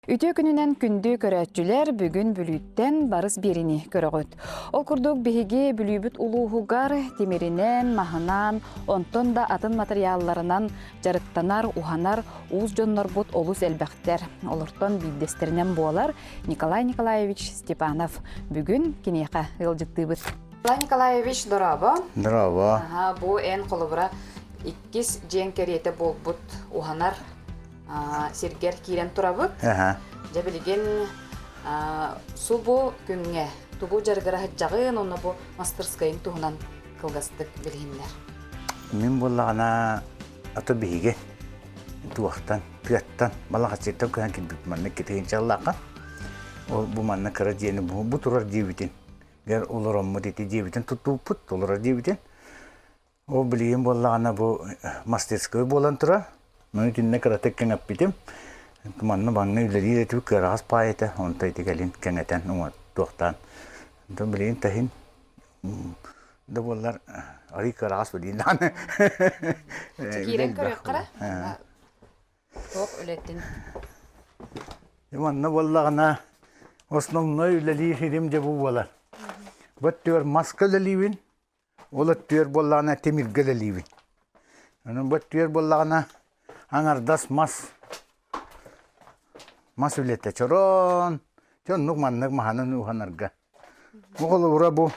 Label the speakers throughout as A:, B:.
A: Үтүө күнүнэн күндү көрөөччүлэр, бүгүн Бүлүүттэн барыс биэриини көрөҕүт. Ол курдук биһиги Бүлүүбүт улууһугар тимиринэн, маһынан, онтон да атын матырыйаалларынан дьарыктанар, уһанар уус дьоннорбут олус элбэхтэр. Олортон биирдэстэринэн буолар Николай Николаевич Степанов. Бүгүн киниэхэ ыалдьыттыыбыт. Николай Николаевич, дорообо.
B: Дорообо.
A: Бу эн холобура иккис дьиэҥ кэриэтэ буолбут уһанар сиргэр киирэн турабыт. Дьэ билигин субу күҥҥэ тугу дьарыгыра сылдьаҕын уонна бу мастерскайын туһунан кылгастык билиһиннэр.
B: Мин буоллаҕына ато биһиги туохтан тыаттан Балаҕаччыттан көһөн кэлбит манна китиһинчаллаахха ол бу манна кыра дьиэни бу, бу турар диэбитин гэр олороммут ити диэбитин туттубуппут толорор диэбитин Ол билигин буоллаҕына бу мастерской буолан турар. Маны итиннэ кыратык кэҥэппитим. Манна маҥнай үлэлиир этибит кыараҕас паай этэ. Онто ити кэлин кэҥэтэн туохтаан. Онтон билигин таһын да буоллар арый кыараҕас билигин даҕаны.
A: Киирэн көрүөххэ Туох үлэтин?
B: Манна буоллаҕына основной үлэлиир сирим дьэ бу буолар. Бу өттүгэр маска үлэлиибин, Ол өттүгэр буоллаҕына тимиргэ үлэлиибин. Онон бу өттүгэр буоллаҕына аҥардас мас мас үлэтэ чороон дьэ оннук маннык маһынан уһанарга. Бу холобура бу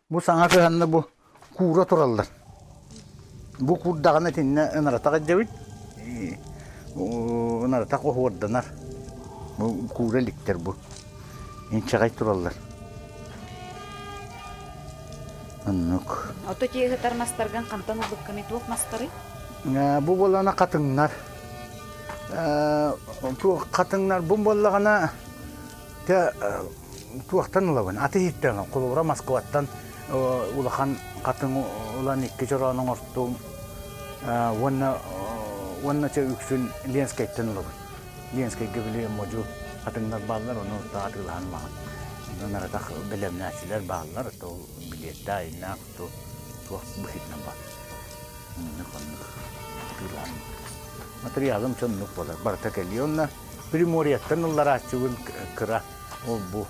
B: бу саҥа кыһанна бу куура тураллар. Бу куурдаҕына итиннэ ынаратах илдьэбит. Ынаратах оһуорданар. Бу куура иликтэр бу. Инчэҕэй тураллар. Оннук.
A: Ото тиэһитэр мастаргын хантан ылбыккыный туох мастарый?
B: Бу буоллаҕына хатыҥнар. Хатыҥнар бу буоллаҕына туохтан ылабын? Аты иһиттэн холобура Москваттан улахан хатыҥ ылан икки чороон оҥортум уонна уонна чэ үксүн Ленскэйтэн ылабын. Ленскэйгэ били модьу хатыҥнар бааллар, ону атыылаһан маҕан. Онон аратах бэлэмнээччилэр бааллар, то билиэттээх, айыннаах, то туох быһыытынан баар. Оннук оннук атыылаһан. Материалым соннук буолар, барыта кэлиэ. Онно Приморьеттан ылларааччыбын кыра ол бу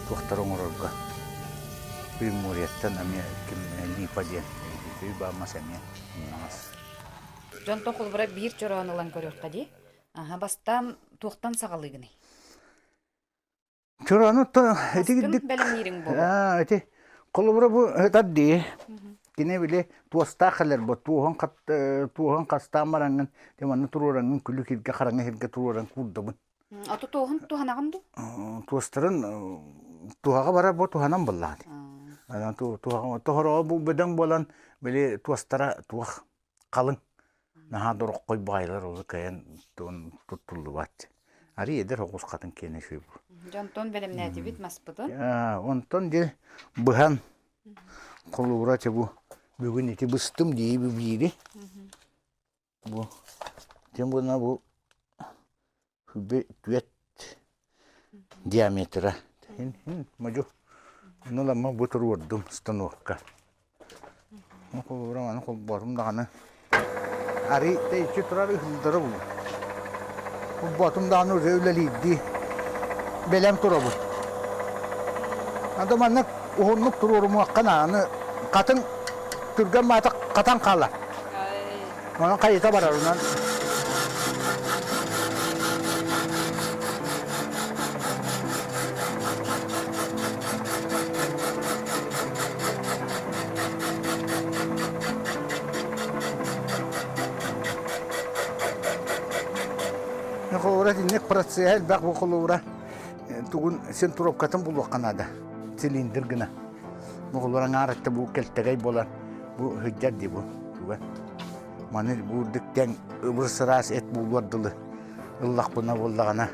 B: туохтар оҥорорго. Приморьеттан эмиэ ким Липа диэн баамас эмиэ умнаҕас.
A: Дьонтон холобура биир чороон ылан көрүөххэ дии. Аха, бастаан туохтан саҕалыыгыный?
B: Чороону ити
A: Маскын бэлэмниириҥ буолуо.
B: ити холобура бу ытар дии. Кини били туостаах кэлэр бу туоһун туоһун хастаан бараҥҥын те манна туруораҥҥын күлүк сиргэ хараҥа сиргэ туруоран куурдабын.
A: Ото туоһун туһанаҕын дуу?
B: Туостарын туһаҕа барар бу туһанан буллаҕын. Туһаҕа бу бөдөҥ буолан били туостара туох халыҥ наһаа дороххой баҕайылар олу кыайан туттуллубат. Арый эдэр оҕус хатын киэнэ үчүгэй бу.
A: Дьэ онтон бэлэмнээтибит маспытын.
B: Онтон дьэ быһан холуура чэ бу бүгүн ити быстым дии биири. Бу тем буна бу Түөт диаметра модьу ону ламма бу туруордум станокка холобура маны холбоотум даҕаны арый тэйиччи турар ыһыллара булу холбоотум даҕаны уже үлэлиирдии бэлэм турабын анда маннык уһуннук туруорумуохха нааны хатын түргэн маата хатан хаалар Онон хайыта барарынан Холобура итинник процеһа элбэх бу холобура тугун син трубкатын булуохха наада цилиндр гына бу холобура аҥаар өттө бу кэлтэгэй буолар Бу сылдьар дии бу туга. Маны буурдук тэҥ ыбыр сыраас эт буолуор дылы ыллахпына буоллаҕына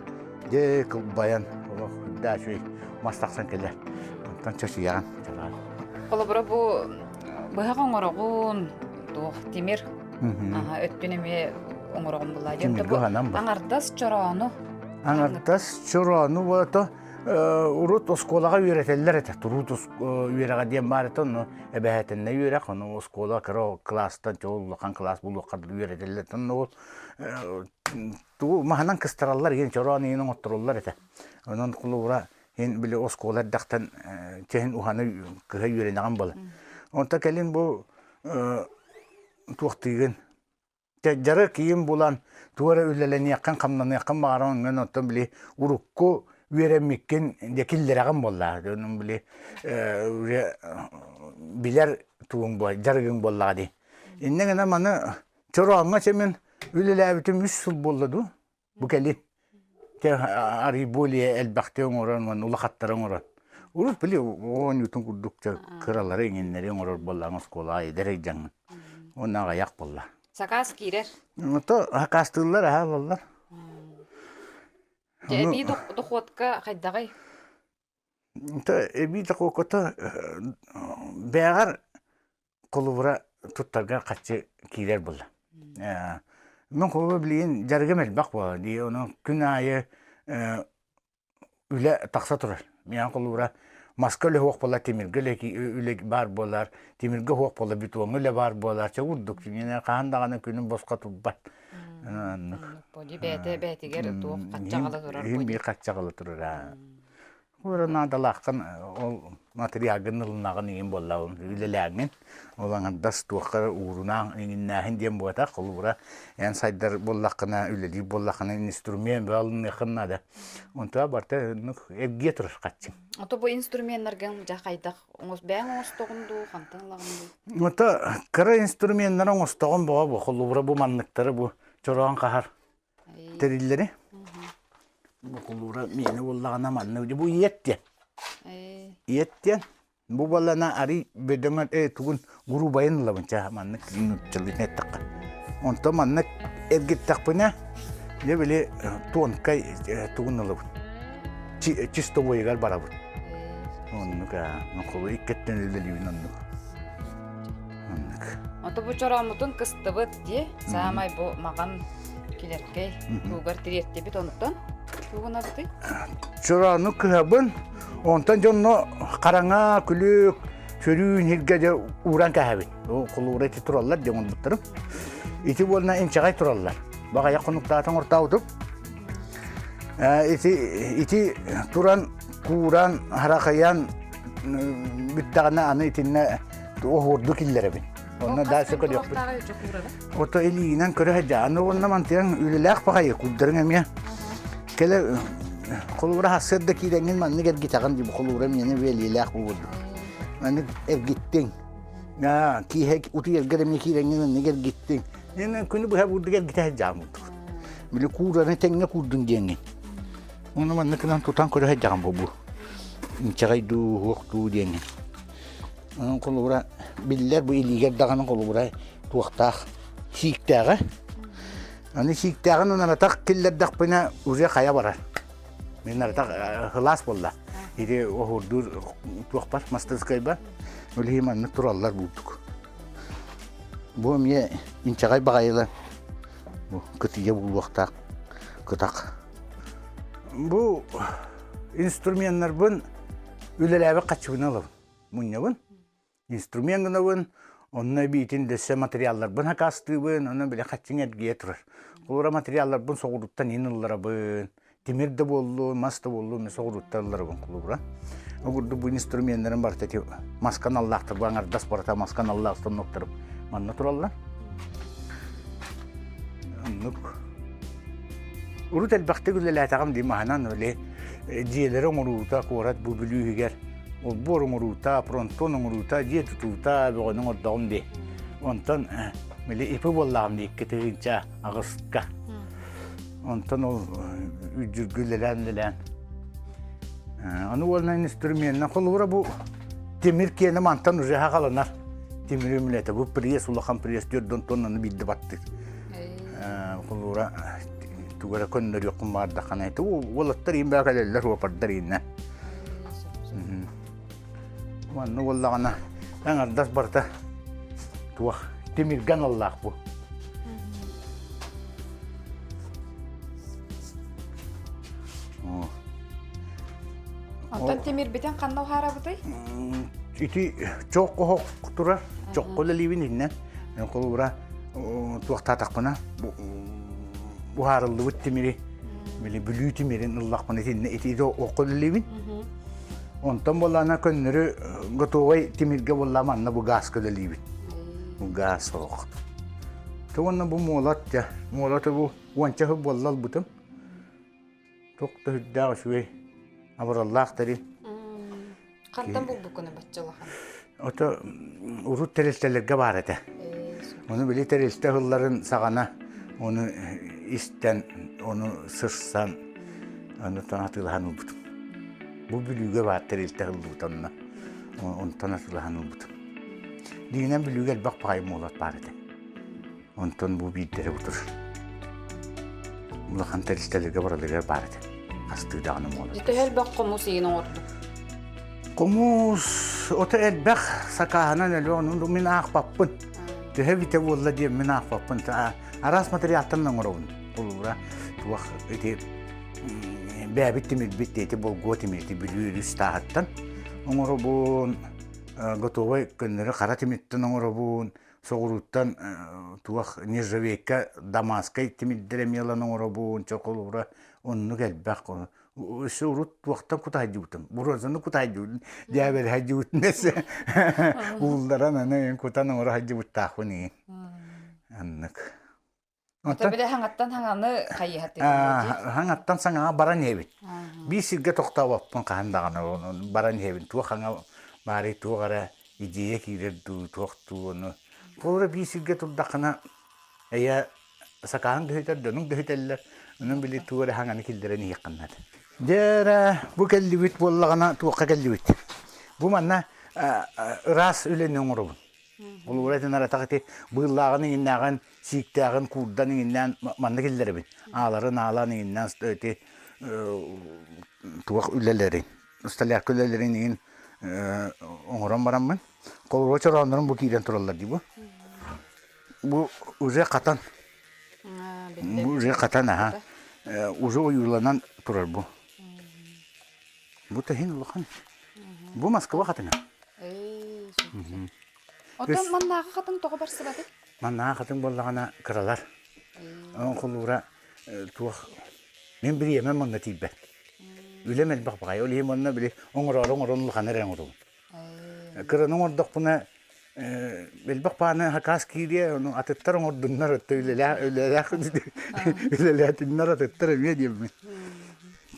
B: дьэ кылбайан олох үрдээ үчүгэй мас тахсан кэлэр. Онтон чочуйаҕын чалаан.
A: Холобура бу быһах оҥороҕун туох тимир өттүн эмиэ оҥороҕун булаа.
B: Тимиргэ уһанан бар.
A: Аҥардас чороону.
B: Аҥардас чороону болото. Урут оскуолаҕа үөрэтэллэр этэ. Туруут үөрэҕэ диэн баар этэ, онно эбэһээтиннэ үөрэх, ону оскуола кыра кылаастан чол улахан кылаас булуохха үөрэтэллэр. Онно ол тугу маһынан кыстараллар, иһин чороон иһин оҥотторуллар этэ. Онон холобура иһин били оскуола эрдэхтэн чэһин уһаны кыһа үөрэнэҕин буола. Онто кэлин бу туохтыыгын Дьарык киин булан, тугу эрэ үлэлэниэххин, хамнаныаххын баҕараҥ, оттон били урукку үөрэммиккин дьэ киллэрэҕин буоллаҕа. Онон били билэр тугуҥ буол, дьарыгыҥ буоллаҕа дии. Инньэ гынан маны чорооҥҥо чэ мин үлэлээбитим үс сыл буолла дуу, бу кэлин. Те арый более элбэхтик оҥорон уонна улахаттары оҥорон. Урут били оонньуутун курдук кыралары иҥиннэри оҥорор буоллаҕыҥ оскуолаҕа эдэр ыйдьаҥҥын. Уонна аҕыйах буолла.
A: Сакаас киирэр.
B: Ото сакаастыыллар аһа ылаллар.
A: Дьэ эбии дохуотка хайдаҕый?
B: Эбии дохуокката бэйэҕэр холобура туттарга хаччы киирэр буолла. Мин холобура билигин дьарыгым элбэх буолла дии, онон күн аайы үлэ тахса турар. Миэхэ холобура маска үлэ суох буолла, тимиргэ үлэ баар буолар, тимиргэ суох буолла, бетоҥҥа үлэ баар буолар. Чэ курдук, миэнэ хаһан даҕаны күнүм босхо турбат.
A: Оннук. Бэйэтэ бэйэтигэр туох хаччаҕала турар.
B: Иһин биир хаччаҕала турар. Ора наадалааххын ол матырыйаалгын ылынаҕын иҥин буоллаҕын үлэлээҥҥин ол аҥардас туохха эрэ уурунаан иҥиннээһин диэн буотах холобура эн сайдар буоллаххына үлэлиир буоллаххына инструмент бөҕө ылыныаххын наада онтуга барыта оннук эргийэ турар хаччыҥ
A: Ото бу инструменнаргын дьэ хайдах оҥос бэйэҥ оҥостоҕун дуу хантан ылаҕын дуу
B: Ото кыра инструменнары оҥостоҕун бөҕө бу холобура бу манныктары бу чороон хаһар тэриллэри Букулуура миэнэ буоллаҕына манна бу иэт диэн. Иэт диэн бу буоллана арый бөдөҥө э тугун грубайын ылабын чаа маннык нууччалыы эттэххэ. Онтон маннык эргиттэхпинэ дьэ били тонкай тугун ылабын. Чистовойугар барабын. Оннук аа холу иккеттен үлэлиибин оннук. Оннук.
A: Ото бу чорооммутун кыстыбыт дии. Саамай бу маҕан килэркэй тугар тириэртибит онтон тугунабытый?
B: Чороону кыһабын, онтон дьонно хараҥа, күлүк, сөрүүн сиргэ дьэ ууран кэһэбин. Холуура ити тураллар дьэ оҥорбуттарым. Ити буолна инчэҕэй тураллар. Баҕайах хонуктаатан ортаабытым. Ити, ити туран, кууран, харахайан бүттэҕинэ аны итиннэ оһуорду киллэрэбин. Онно дальше көрүөхпүт. Ото илиинэн көрө сылдьа. Аны уонна мантыйан үлэлээх баҕайы курдарыҥ эмиэ. Кэлэ холуура хассыар да киирэҥҥин маннык эргитэҕин дии холуура миэнэ үөлиэлээх буолду. Маннык эргиттиҥ. Аа, киэһэ утуйарга эмиэ киирэҥҥин маннык эргиттиҥ. Мен күнү быһа бурдук эргитэ сылдьаҕым курдук. Били куураны тэҥҥэ куурдун диэҥҥин. Ону манныкынан тутан көрө сылдьаҕым бу бу. Инчэҕэй дуу, уһуох дуу диэҥҥин. Холобура, биллэр бу илиигэр даҕаны холобура туохтаах сииктээҕэ. Аны сииктээҕин ынаратах киллэрдэхпинэ уже хайа барар. Мин наратах сылаас буолла. Ити оһуордуур туохпар, мастарыскайбар. Ол маннык тураллар буурдук. Бу эмиэ инчэҕэй баҕайылар. Бу кытыйа булуохтаах кытах. Бу инструменнарбын үлэлээбит хаччыбын ылабын. Мунньабын, инструмент гынабын, онно эбиитин дөссө материалларбын хакаастыыбын, онно били хаччыҥ эргийэ турар. Холобура материалларбын соҕурууттан иин ылларабын, тимир да буоллун, мас да буоллун, мен соҕурууттан ылларабын холобура. Ол курдук бу инструменнарым барыта ити маска аналлаахтар, бу аҥардас барыта маска аналлаах станоктарым манна тураллар. Оннук. Урут элбэхтик үлэлээтэҕим дии маһынан үлэ дьиэлэри оҥоруута куорат бу Бүлүүһүгэр олбуор оҥоруута, фронтон оҥоруута, дьиэ тутуута бөҕөнү оҥордоҕум дии. Онтон били ипи буоллаҕым дии 2008-ка. Онтон ол үрдүргү үлэлээн-үлэлээн. Аны уонна инструменна холобура бу тимир киэнэ мантан уже хаҕаланар. Тимир үлэтэ бу пресс улахан пресс төрдөн тоннаны биирдэ баттыыр. Холобура тугу эрэ көннөрүөххүн баҕардаххына ити уолаттар иин баа кэлэллэр уопардар ииннэ. Манна буоллаҕына аҥардас барыта туох тимиргэ аналлаах бу.
A: Оттон тимирбитин ханна уһаарабытый?
B: Ити чох оһох турар, чоххо үлэлиибин иннэ. Холобура, туохтаатахпына, уһаарыллыбыт тимири, били Бүлүү тимирин ыллахпына итиннэ ити окко үлэлиибин. Онтон буоллаана көннөрү готовай тимиргэ буолла манна бу гааска үлэлиибин. Бу гаас оһох. То уонна бу муолат дьэ, муолаты бу уонча сыл буолла ылбытым. Туох да үрдээх үчүгэй абыраллаах тэрил.
A: Хантан булбуккуна бачча улахан?
B: Ото урут тэрилтэлэргэ баар этэ. Ону били тэрилтэ ыһылларын саҕана ону истэн, ону сырсан, ону атыылаһан ылбытым. Бу Бүлүүгэ баар тэрилтэ ыһыллыбыта онно. Онтон атыылаһан ылбытым. Дигинэн Бүлүүгэ элбэх баҕайы муолат баар этэ. Онтон бу биирдэрэ бу турар. Улахан тэрилтэлэргэ барыларыгар баар этэ. Хастыы даҕаны муола.
A: Төһө элбэх хомус иин оҥордуҥ?
B: Хомус ото элбэх сакааһынан элбэх ону мин аахпаппын. Төһө битэ буолла диэн мин аахпаппын. Араас материалтан оҥоробун. Холобура туох ити бээбит тимирбит ити болгуо тимирити Бүлүү өрүс тааһыттан оҥоробун. Готовай көннөрү хара тимиртэн оҥоробун. Соҕурууттан туох нержавейка дамасскай тимирдэр эмиэ ылан оҥоробун, чоколуура оннук элбэх. Өссө урут туохтан кутаайдыбытым, бронзаны кутаайдыбытым, дьээбэри хайдыбытын өссө уулларан аны кутан оҥоро хайдыбыттаахпын игин. Аннык.
A: Онтон бile хаҥаттан хаҥаны хайыһатыы
B: хаҥаттан саҥаҕа баран иһэбит. Биир сиргэ тохтообоппун хаһан даҕаны баран иһэбин. Туох хаҥа баарый туох эрэ идея киирэр дуу, туох дуу ону. Холобура биир сиргэ турдаххына эйэ сакааһын дөһүтэр, дьонуҥ дөһүтэллэр. Онон били туох эрэ хаҥаны киллэрэн иһиэххин наада. Дьэ эрэ бу кэллибит буоллаҕына туохха кэллибит? Бу манна ыраас үлэни оҥоробун. Холобура итин аратах ити быыллааҕын иҥиннээҕин сииктээҕин куурдан иҥиннээн манна киллэрэбин. Ааларын аалаан иҥиннээн ити туох үлэлэрин, столярка үлэлэрин иҥин оҥорон бараммын. Холобура чорооннорум бу киирэн тураллар дии бу. Бу уже хатан. Бу уже хатан аха. Уже ойууланан турар бу. Бу тэһин улахан. Бу Москва хатыҥа.
A: Оттон маннааҕы хатыҥ тоҕо барсыбатый?
B: Маннааҕы хатыҥ буоллаҕына кыралар. Холуура туох мин бириэмэм манна тиийбэт. Үлэм элбэх баҕайы. Ол иһин манна били оҥороору оҥорон улахан эрэ оҥоробун. Кыраны оҥордохпуна элбэх бааны хакаас киириэ, ону атыттар оҥордуннар, өттө үлэлээх үлэлээх үлэлээтиннэр атыттар эмиэ диэммин.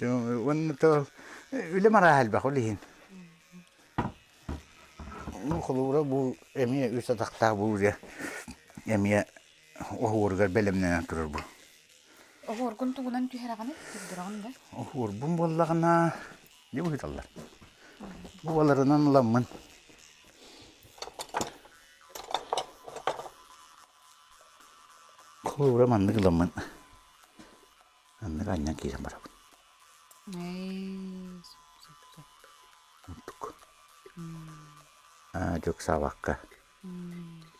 B: Уонна то үлэм арааһа элбэх ол иһин. Ну, холобура бу эмиэ үс атахтаах бу уже эмиэ оһуоругар бэлэмнэнэн турар бу.
A: Оһуоргун тугунан түһэрэҕиний? Турдураҕын да?
B: Оһуорбун буоллаҕына Не быһыталлар. Бу баларынан ыламмын. Холобура маннык ыламмын. Маннык анньан киирэн барабын. Онтук. Аа, дьоксаабакка.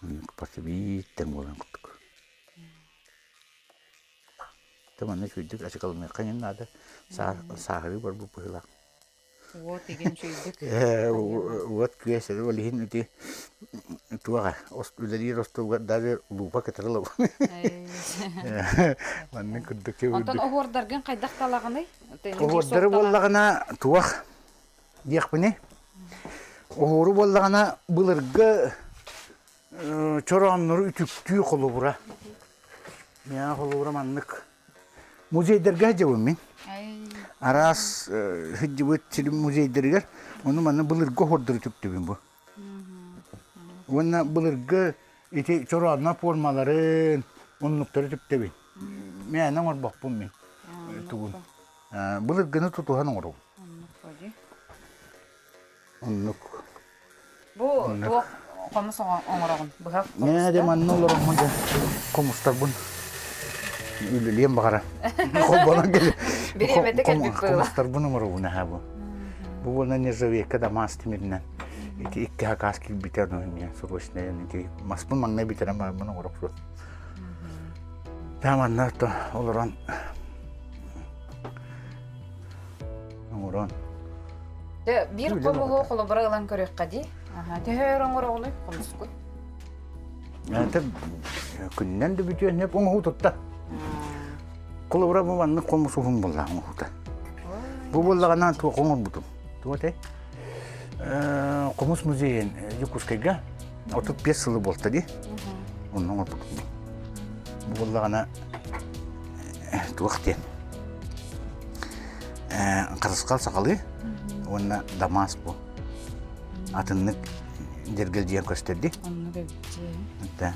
B: Маннык барыта бииртэн буолан курдук. Ты манна үчүгэйдик ачыкаланыахха иҥин наада. Сааһырыы барбыт быһыылаах.
A: Уот игин үчүгэйдик.
B: Уот күөс ол иһин ити туох үлэлиир остуолгар даже лупа кытары ылабын. Маннык курдук
A: Онтон оһуордаргын хайдах талаҕыный?
B: Оһуордары буоллаҕына туох диэхпиний? Оһуору буоллаҕына былыргы чорооннору үтүктүү холобура. Миэхэ холобура маннык музейдарга сылдьабын мин. Араас сылдьыбыт сирим музейдарыгар ону манна былыргы оһуордары үтүктүбүн бу. Уонна былыргы ити чорооннор формаларын оннуктары үтүктэбин. Мээнэ оҥорбоппун мин тугун. Былыргыны тутуһан оҥоробун. Оннук.
A: Бу туох хомус оҥороҕун? Быһах
B: Нээ дьэ манна олороммун дьэ хомустарбын үлэлиэм баҕара. Холбонон кэлин
A: Бириэмэтэ кэлбит быһыылаах.
B: хомустарбын оҥоробун аһа бу. Бу уонна нержавейка да мас тимиринэн ити икки хакаас киирбитэ ону эмиэ срочно ити маспын маҥнай бүтэрэн бараммын оҥоробун. Даа манна олорон оҥорон.
A: Биир хомуһу холобура ылан көрүөххэ дии. Төһө өр оҥороҕунуй хомускун?
B: Это күннэн да бүтүөн сөп оҥоһуу тутта. Холобура бу маннык хомус уһун буолла оҥоһуута. Бу буоллаҕына туох оҥорбутум? Туох этэй? Хомус музейын Дьокуускайга 35 сылы буолта дии. Онно оҥорбутум. Бу буоллаҕына туох диэн Харысхал сахалыы уонна Дамас бу атыннык дьэргэлдьийэн көстөрдү.
A: Оннук эбит
B: Да.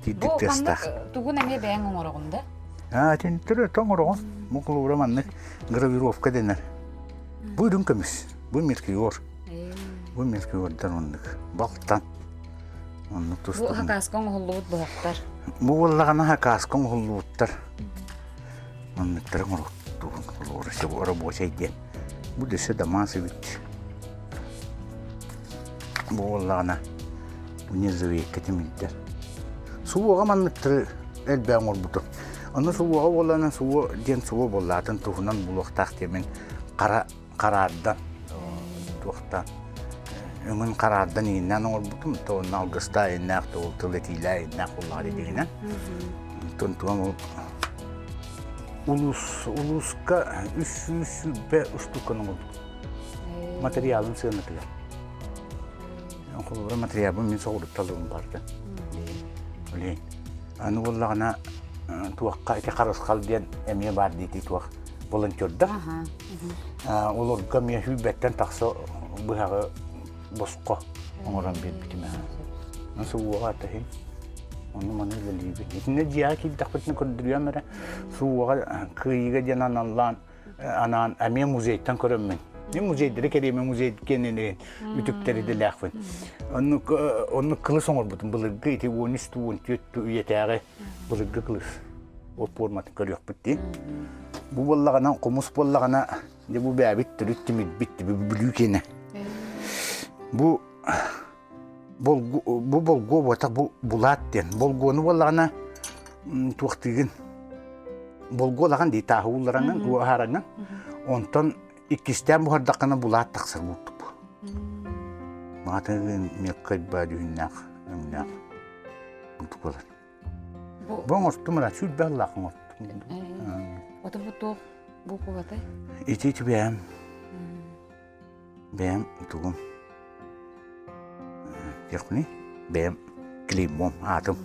A: Бу маннык тугун эмиэ бэйэҥ оҥороҕун да?
B: Аа, тинтер тоҥороҕун. Бу кулуура маннык гравировка дэнэр. Бу үрүҥ көмүс, бу мелькиор. Бу мелькиордар оннук. Балтан. Оннук
A: Бу хакааска оҥоһуллубут быһахтар.
B: Бу буоллаҕына хакааска оҥоһуллубуттар. Оннуктары оҥоруттуун олору рабочай диэн. Бу дөссө дамаас эбит. Бу буоллаҕына нержавейка тимирдэр. Суоҕа манныктары элбээн оҥорбутум. Ону суоҕа буоллаҕына суо диэн суо буоллаатын туһунан булуохтаах диэмин хара хараардан туохтан өҥүн хараардан ииннээн оҥорбутум то онно алгыстаа иннээх тыл тыл этиилээ иннээх буоллаҕа диигинэн онтон туом ол улуус улууска 320 устууканы оҥорбутум материалын сыанатыгар холобура материалбын мин соҕурутталыым барда Блин аны буоллаҕына туохха ити харысхал диэн эмиэ баар диити туох волонтердар Олорго эмиэ сүүрбэттэн тахса быһаҕы босхо оҥорон биэрбитим ээ. Сууоҕа атаһын. Ону маны үлэлиибин. Итиннэ дьиэҕэ киирдэхпитинэ көрдөрүөм эрэ. Сууоҕа кыайыыга диэн аналлаан анаан эмиэ музейтан көрөммүн. Мин музейдары кэриэмэ музей кэннинэн үтүктэр идэлээхпин. Оннук оннук кылыс оҥорбутум былыргы ити 13 14 үйэтээҕи былыргы кылыс. Ол форматын көрүөхпүт дии. Бу буоллаҕына, хомус буоллаҕына, дьэ бу бээбит төрүт тимирбит Бүлүү киэнэ. Бу бу болгуо буотах бу булаат диэн. Болгуону буоллаҕына туохтыыгын болгуолаҕын дии тааһы ууллараҥын, уоһараҥын. Онтон иккистээн буһардаххына булаат тахсар буолтук. Маатыгын мелкай баа дьүһүннээх, өҥнөөх буолар. Бу оҥостум ара сүүрбэ сыллаах оҥостум.
A: Ото бу туох буукубатай?
B: Ити ити бэйэм бэйэм тугум диэхпиний бэйэм клеймом аатым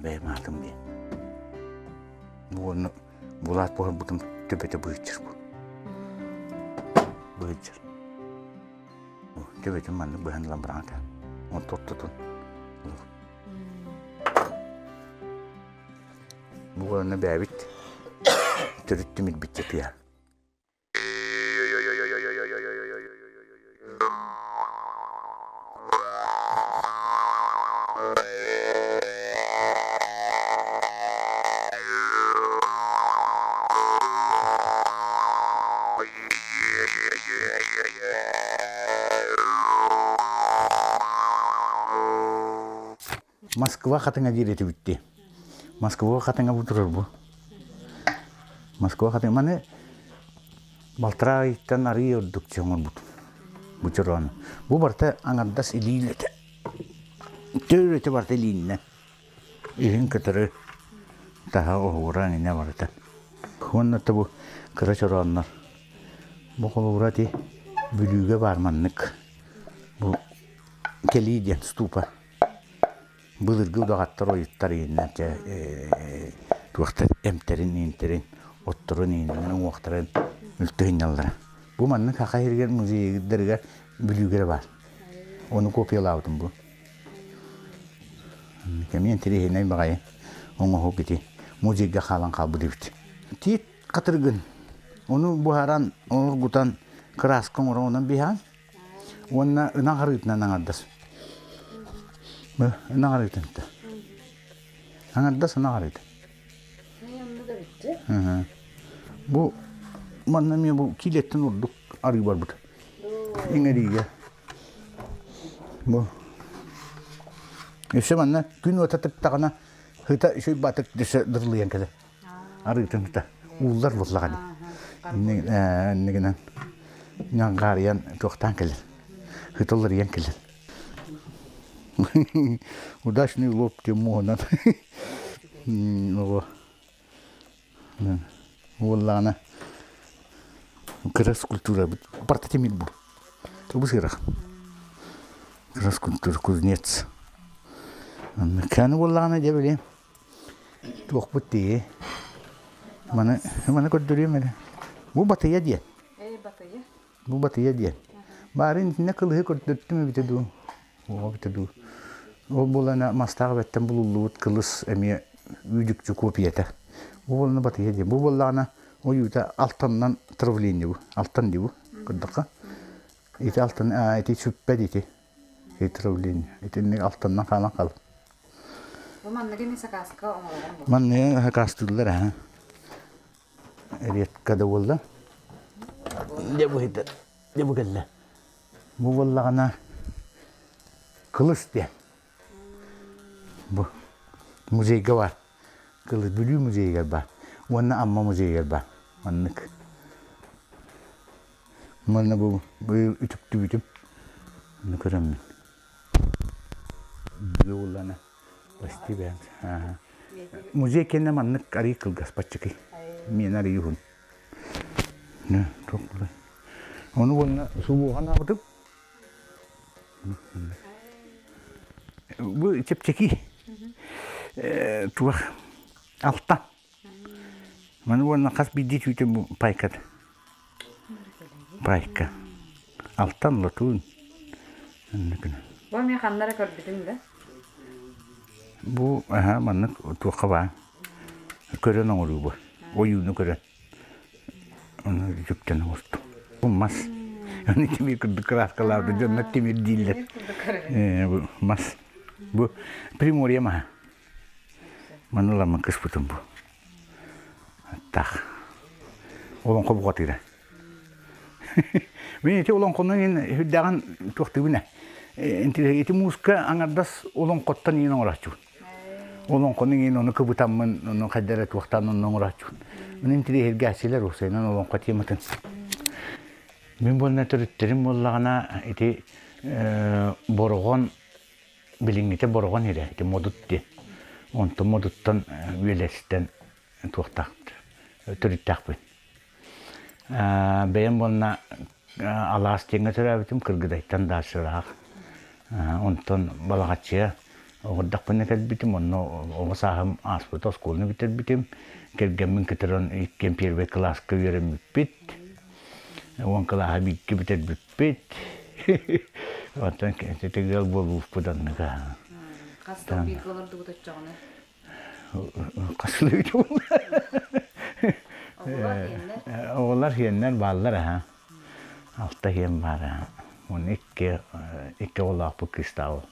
B: бэйэм аатым диэн бу уонна булаат буһарбытым төбөтө быыччыр бу быыччыр Төбөтүн маннык быһан ылан быраҕан Онто ортотун Бу уонна бээбит төрүт тимирбит тыа. Москва хатыҥа диир этибит дии. Москва хатыҥа бу турар бу. Москва хатыҥа маны балтараа ыйтан арыый ордук оҥорбутум. Бу чороону. Бу барыта аҥардас илиилэтэ. Төрүтэ барыта илииннэ. Иһин кытары таһа оһуора инэ барыта. Уонна бу кыра чорооннор. Бу холобура ити Бүлүүгэ баар маннык бу кэлии диэн ступа. Былыргы удаҕаттар ойуттар иһиннэр дьэ туохтар эмтэрин иинтэрин отторун ииннэрин уҥуохтарын үлтү сынньаллара. Бу маннык Саха сиригэр музейдарыгар Бүлүүгэ эрэ баар. Ону копиялаабытым бу. Кэмиэн интэриэһинэй баҕайы оҥоһук ити музейга хаалан хаалбыт эбит. Тиит хатырыгын ону буһаран, оргутан, кырааска оҥорон онон биһэҕин. Уонна ынах арыытынан аҥардас. Ынах арыытын. Аҥардас ынах арыыта. Бу манна эмиэ бу киилэттэн ордук арыы барбыт. Иҥэриигэ. Бу. Өссө манна күн уота тыктаҕына Хыта үчүй батык дөсө дырлыйан кэлэр. Арыытын хыта. Ууллар буоллаҕа дии. Иннигинэн ньаҥхаарыйан туохтаан кэлэр. Хытылларыйан кэлэр. Удачный лоб диэн муоһунан Уоллаҕына кыра скульптурабыт барыта тимир бу. Бу сыырах. Кыра скульптура кузнец. Каны буоллаҕына дьэ били туохпут дии. Маны маны көрдөрүөм эрэ. Бу батыйа диэн.
A: Ээ батыйа.
B: Бу батыйа диэн. Баарын итиннэ кылыһы көрдөртүм эбитэ дуу. Оҕо эбитэ дуу. Ол буолана мастаах эбэттэн булуллубут кылыс эмиэ үүдүкчү копията. Бу буолана батыйа диэн. Бу буоллаҕына ойуута алтаннан травление бу. Алтан дии бу. Көрдөххө. Ити алтан ити сүппэт ити. Ити травление. Итинник алтаннан хаалан хаалар.
A: Бу манныгы эмиэ сакааска оҥороллор буолла.
B: Манныгы сакаастыыллар аха. Редко да буолла. Дьэ бу дьэ бу кэллэ. Бу буоллаҕына кылыс диэн. Бу музейга бар. Кылыс Бүлүү музейыгар бар. Уонна Амма музейыгар бар. Маннык. Манна бу быйыл үтүктүбүтүм. Ону көрөммүн. Бүлүү буоллаҕына Почти бэйэм. Музей кэннэ маннык арый кылгас баччакый. Миэнэ арый уһун. Ону уонна субуохан аабытым. Бу чэпчэки. Туох алтан. Маны уонна хас биирдии түүтүн бу пайката. Пайка. Алтан лотуун.
A: Бу эмиэ ханна эрэ көрбүтүҥ да?
B: Бу аһа маннык туохха баар. Көрөн оҥоруу бу. Ойууну көрөн. Ону үтүктэн оҥостум. Бу мас. Аны тимир курдук кырааскалаабыт дьоннор тимир дииллэр. Бу мас. Бу Приморье маһа. Маны ыламмын кыспытым бу. Аттаах. Олоҥхо бухатыыра. Мин ити олоҥхону иһин үрдээҕин туохтуубун ээ. Ити мууска аҥардас олоҥхоттон иин оҥорооччубун. Олоҥхону иин ону кыбытаммын, ону хайда эрэ туохтаан онно оҥорооччубун. Мин интириэһиргээччилэр уопсайынан олоҥхо тематын. Мин буолна төрүттэрим буоллаҕына ити Бороҕон Билиҥҥитэ Бороҕон иһирэ, ити Модут диэн. Онтон Модуттан үөлэстэн туохтаах төрүттээхпин. Бэйэм уонна алаас диэҥҥэ төрөөбүтүм, Кыргыдайтан даачалаах. Онтон Балаҕаччыйа оҕордохпуна кэлбитим, онно оҕо сааһым ааспыта, оскуоланы бүтэрбитим. Кэргэммин кытары иккиэн первый кылааска үөрэммиппит. Уон кылааһы бииргэ бүтэрбиппит. Оттон ити ыал буолбуппут оннуга.
A: Хас сыл бииргэ олордубут оччоҕуна?
B: Хас сыл эбит буолла?
A: Оҕолор иэннэр?
B: Оҕолор иэннэр бааллар аха. Алта иэн баар аха. Уонна икки икки оҕолоохпут кыыстаах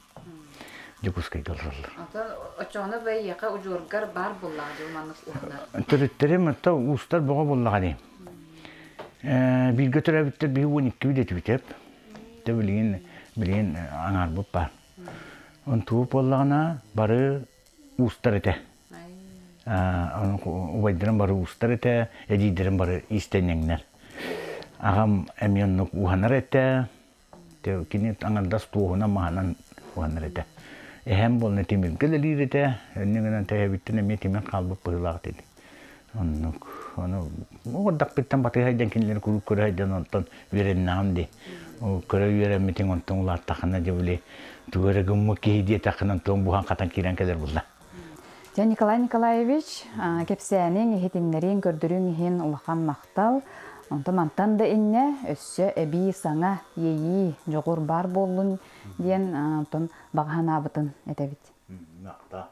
B: Дьокуускайга олороллор.
A: Ото оччоҕуна бэйиэхэ удьуоргар баар буоллаҕа дьыл маннык уһунар.
B: Төрүттэрим отто уустар бөҕө буоллаҕа дии. Бииргэ төрөөбүттэр биһи 12 этибит Дэ билигин билигин аҥаарбыт баар. Онтубут буоллаҕына бары уустар этэ. Убайдарым бары уустар этэ, эдьиийдэрим бары иистэнньэҥнэр. Аҕам эмиэ оннук уһанар этэ. Кини аҥардас туоһунан маһынан уһанар этэ. Эһэм буолна тимиргэ үлэлиир этэ. Инньэ гынан тэһэбиттэн эмиэ тимир хаалбыт быһыылаах этэ. Оннук. Ону оҕордохпуттан батыһа сылдьан кинилэри куруук көрө сылдьан онтон үөрэннэҕим дии. Ол көрө үөрэммитиҥ онтон улааттаххына дьэ били тугу эрэ гыммыт киһи диэтэххинэ онтон буһан-хатан киирэн кэлэр буолла.
A: Дьэ, Николай Николаевич, кэпсээниҥ, иһитиннэрииҥ, көрдөрүүҥ иһин улахан махтал. Онтон мантан да иннэ өссө эбии саҥа иэйии, дьоҕур баар буоллун диэн онтон баҕа санаабытын этэбит.
B: Махтал.